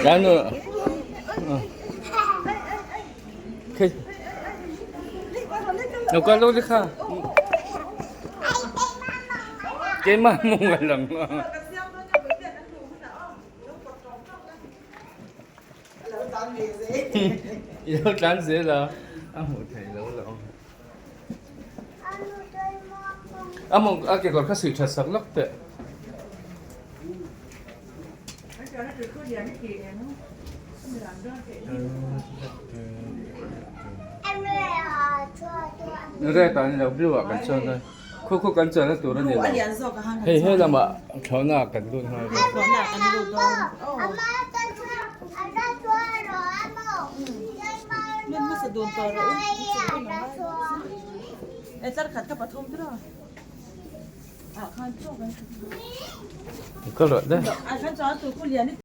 Lanu Lo kal lo lekha. Keimah mawng a lang a. I lo tlan zel a, a hmuh theih lo lo. A mawng a kekawr kha suih that sak lawk teh. Red ah ni lo blue ah kan chuan dawn. Khu khu kan chuanna tur a ni lo. Hei he lamah thlawhna ah kan lut nghal dawn. Ka rawh daih.